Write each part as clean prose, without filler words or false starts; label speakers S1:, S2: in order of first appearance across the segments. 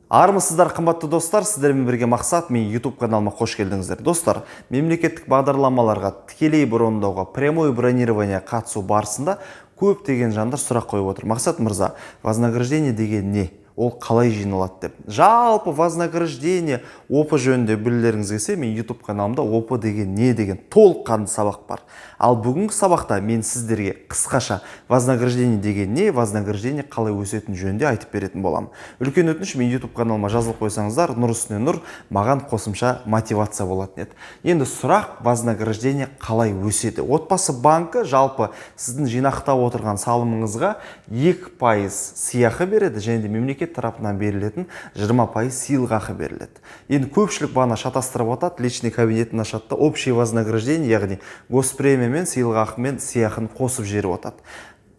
S1: Армысыздар, қымбатты достар! Сіздермен бірге Мақсат. Мен YouTube каналыма қош келдіңіздер. Достар, мемлекеттік бағдарламаларға тікелей брондауға, прямой бронирование қатысу барысында көптеген жандар сұрақ қойып отыр: «Мақсат мырза, вознаграждение деген не, ол қалай жиналады?» – деп. Жалпы вознаграждение, ОП жөнінде білгілеріңіз келсе, мен YouTube каналымда «ОП деген не» деген толыққанды сабақ бар. Ал бүгінгі сабақта мен сіздерге қысқаша вознаграждение деген не, вознаграждение қалай өсетіні жөнінде айтып беретін боламын. Үлкен өтініш, мен YouTube каналыма жазылып қойсаңыздар, нұр үстіне нұр, маған қосымша мотивация болатын еді. Енді сұрақ: вознаграждение қалай өседі? Отбасы банкі жалпы сіздің жинақтап отырған салымыңызға 2% сыйақы береді және де мемлекет тарапынан берілетін 20% сыйлықақы беріледі. Енді көпшілік бағана шатастырып жатады, личный кабинетін ашады да, общий вознаграждение, яғни госпремия мен сыйлықақы мен сыйақыны қосып жіберіп жатады.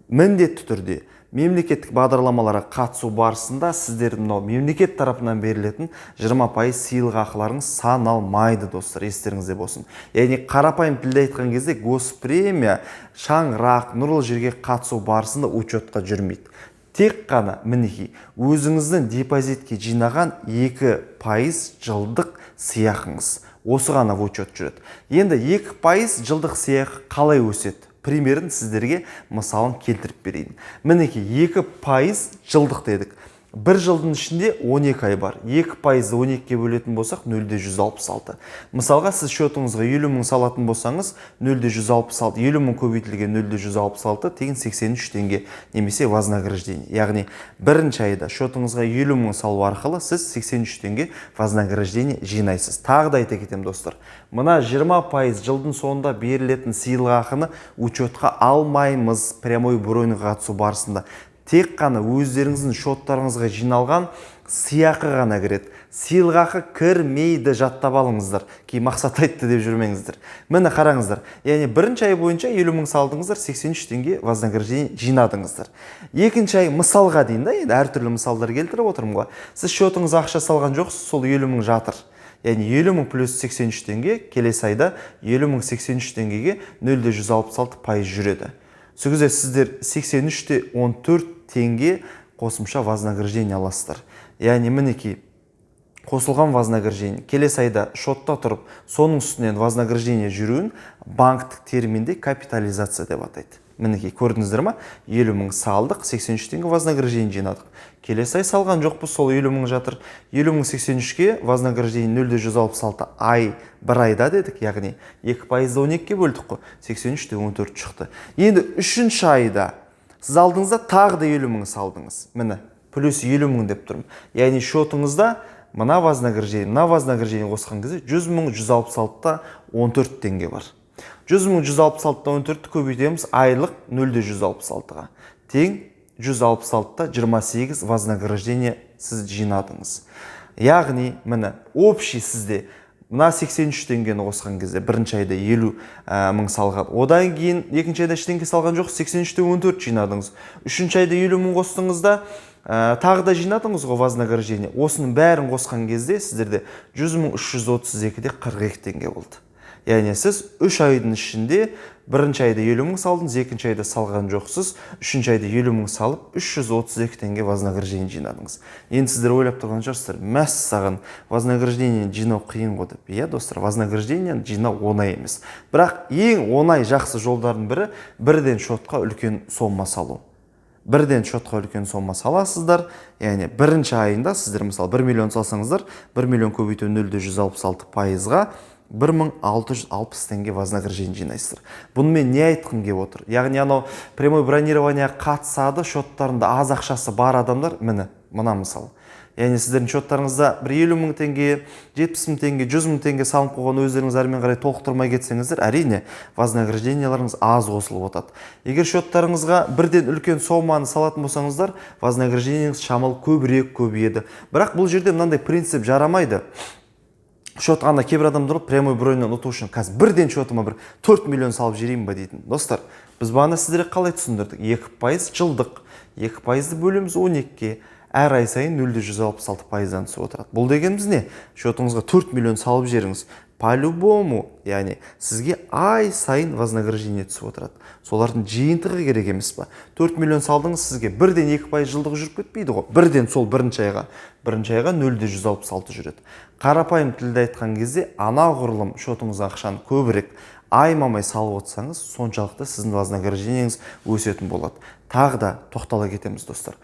S1: Міндетті түрде мемлекеттік бағдарламаларға қатысу барысында сіздердің мынау мемлекет тарапынан берілетін 20% сыйлықақыларыңыз саналмайды, достар, естеріңізде болсын. Яғни қарапайым тілде айтқан кезде, госпремия, Шаңырақ, Нұрлы жерге қатысу барысында учетқа жүрмейді. Тек қана, мінекей, өзіңіздің депозитке жинаған 2% жылдық сыйақыңыз, осы ғана в учет жүреді. Енді 2% жылдық сыйақы қалай өседі? Примерін сіздерге, мысалын келтіріп берейін. Мінекей, 2% жылдық дедік. Бір жылдың ішінде 12 ай бар. 2%-ды 12-ге бөлетін болсақ, 0,166. Мысалға, сіз счетыңызға 50 мың салатын болсаңыз, 0,166, 50 мың көбейтілген 0,166 тең 83 теңге немесе вознаграждение. Яғни бірінші айда счетыңызға 50 мың салу арқылы сіз 83 теңге вознаграждение жинайсыз. Тағы да айта кетемін, достар, мына 20% жылдың соңында берілетін сыйлықақыны учетқа алмаймыз. Прямой броньға қатысу барысында тек қана өздеріңіздің шоттарыңызға жиналған сыйақы ғана кіреді, сыйлықақы кірмейді. Жаттап алыңыздар, кейін «Мақсат айтты» деп жүрмеңіздер. Міне, қараңыздар, яғни бірінші ай бойынша 50 мың салдыңыздар, 83 теңге вознаграждение жинадыңыздар. Екінші ай, мысалға дейін да, енді әртүрлі мысалдар келтіріп отырмын ғой, сіз счетыңызға ақша салған жоқсыз, сол 50 мың жатыр. Яғни 50 мың плюс 83 теңге, келесі айда 50 мың 83 теңгеге 0,166% жүреді. Сол кезде сіздер 83 те 14 теңге қосымша вознаграждение аласыздар. Яғни, мінекей, қосылған вознаграждение келесі айда шотта тұрып, соның үстінен вознаграждение жүруін банктік терминде капитализация деп атайды. Мінекей, көрдіңіздер ма? 50 мың салдық, 83 теңге вознаграждение жинадық. Келесі ай салған жоқпыз, сол 50 мың жатыр. 50 мың 83-ке вознаграждение 0,166 ай, бір айда дедік, яғни 2%-ды 12-ге бөлдік қой, 83 те 14 шықты. Енді үшінші айда сіз алдыңызда тағы да 50 мың салдыңыз. Міне, плюс 50 мың деп тұрмын. Яғни счетыңызда мына вознаграждение, мына вознаграждение қосқан кезде 100 мың 166 та 14 теңге бар. 100 мың 166 та 14-ті көбейтеміз айлық 0,166-ға, тең 166 та 28 вознаграждение сіз жинадыңыз. Яғни, міне, общий сізде мына 83 теңгені қосқан кезде, бірінші айда 50 мың салған, одан кейін екінші айда ештеңе салған жоқ, 83 те 14 жинадыңыз. Үшінші айда 50 мың қостыңыз да, тағы да жинадыңыз ғой вознаграждение. Осының бәрін қосқан кезде сіздерде 100 мың 332 де 42 теңге болды. Яғни сіз 3 айдың ішінде, бірінші айда 50 мың салдыңыз, екінші айда салған жоқсыз, үшінші айда 50 мың салып, 332 теңге вознаграждение жинадыңыз. Енді сіздер ойлап тұрған шығарсыздар: «Мәссаған, вознаграждение жинау қиын ғой», – деп. Иә, достар, вознаграждение жинау оңай емес, бірақ ең оңай, жақсы жолдардың бірі – бірден шотқа үлкен сомма салу. Бірден шотқа үлкен сомма саласыздар. Яғни бірінші айында сіздер, мысалы, 1 миллион салсаңыздар, 1 миллион көбейту 0,166%-ға 1660 теңге вознаграждение жинайсыздар. Бұнымен не айтқым келіп отыр? Яғни анау прямой бронирование қатысады, шоттарында аз ақшасы бар адамдар, міне, мына мысал. Яғни сіздердің шоттарыңызда бір 50 мың теңге, 70 мың теңге, 100 мың теңге салынып қойған, өздеріңіз әрмен қарай толықтырмай кетсеңіздер, әрине, вознагражденияларыңыз аз қосылып отырады. Егер шоттарыңызға бірден үлкен соманы салатын болсаңыздар, вознаграждениеңіз шамалы көбірек көбейеді. Бірақ бұл жерде мынандай принцип жарамайды. Шот ана кейбір адамдар прямой броньнан ұту үшін «Қазір бірден шотыма бір 4 миллион салып жіберейін ба?» дейтін. Достар, біз бағана сіздерге қалай түсіндірдік? 2% жылдық, 2%-ды бөлеміз 12-ге. Әр ай сайын 0,166 пайыздан түсіп отырады. Бұл дегеніміз не? Счетыңызға 4 миллион салып жіберіңіз, по-любому, яғни сізге ай сайын вознаграждение түсіп отырады. Солардың жиынтығы керек емес па? 4 миллион салдыңыз, сізге бірден 2% жылдық жүріп кетпейді ғой. Бірден сол бірінші айға 0,166 жүреді. Қарапайым тілде айтқан кезде, анағұрлым счетыңызға ақшаны көбірек аймамай салып отырсаңыз, соншалықты сіздің вознаграждениеңіз өсетін болады. Тағы да тоқтала кетеміз, достар: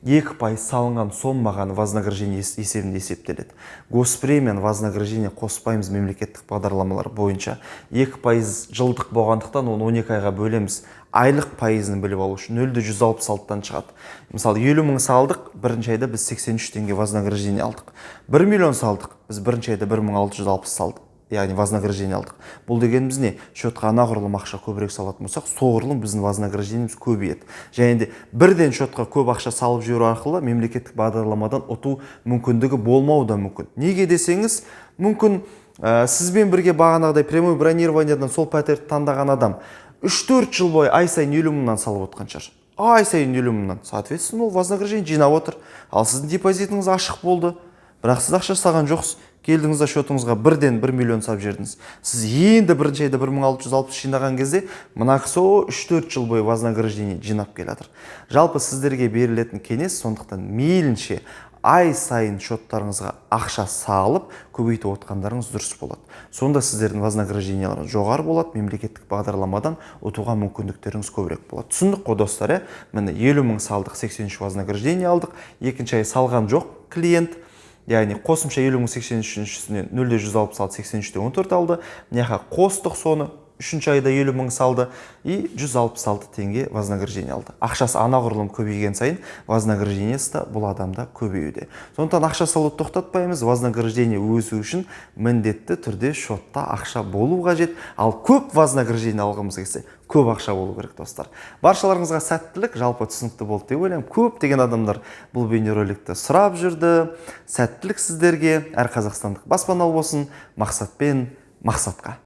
S1: 2% салынған соммаған вознаграждение есебінде есептеледі. Госпремияны, вознаграждение қоспаймыз. Мемлекеттік бағдарламалар бойынша 2% жылдық болғандықтан, оны 12 айға бөлеміз. Айлық пайызын біліп алу үшін 0,166-дан шығады. Мысалы, 50 мың салдық, бірінші айда біз 83 теңге вознаграждение алдық. 1 миллион салдық, біз бірінші айда 1660 салдық, яғни вознаграждение алдық. Бұл дегеніміз не? Счетқа анағұрлым ақша көбірек салатын болсақ, соғұрлым біздің вознаграждениеміз көбейеді. Және де бірден счетқа көп ақша салып жіберу арқылы мемлекеттік бағдарламадан ұту мүмкіндігі болмауы да мүмкін. Неге десеңіз, мүмкін, сізбен бірге бағанағыдай прямой бронированиядан сол пәтерді таңдаған адам 3-4 жыл бойы ай сайын 50 мыңнан салып отқан шығар. Ай сайын 50 мыңнан, соответственно, ол вознаграждение жинап отыр. Ал сіздің депозитіңіз ашық болды, бірақ сіз ақша салған жоқсыз. Келдіңіз да, счетыңызға бірден 1 миллион салып жібердіңіз. Сіз енді бірінші айда 1660 жинаған кезде, мына кісі 3-4 жыл бойы вознаграждение жинап келе жатыр. Жалпы, сіздерге берілетін кеңес: сондықтан мейлінше ай сайын счеттарыңызға ақша салып көбейтіп отқандарыңыз дұрыс болады. Сонда сіздердің вознагражденияларыңыз жоғары болады, мемлекеттік бағдарламадан ұтуға мүмкіндіктеріңіз көбірек болады. Түсіндік қой, достар, иә? Міне, 50 мың салдық, 83 вознаграждение алдық. Екінші ай салған жоқ клиент, яғни қосымша 50 мың 83-шісінен 0,166, 83,14 алды. Мына жаққа қостық соны, үшінші айда 50 мың салды и 166 теңге вознаграждение алды. Ақшасы анағұрлым көбейген сайын, вознаграждениесі да бұл адамда көбеюде. Сондықтан ақша салуды тоқтатпаймыз. Вознаграждение өсу үшін міндетті түрде счетта ақша болу қажет. Ал көп вознаграждение алғымыз келсе, көп ақша болу керек. Достар, баршаларыңызға сәттілік! Жалпы, түсінікті болды деп ойлаймын. Көптеген адамдар бұл бейнероликті сұрап жүрді. Сәттілік сіздерге! Әр қазақстандық баспаналы болсын! Мақсатпен мақсатқа!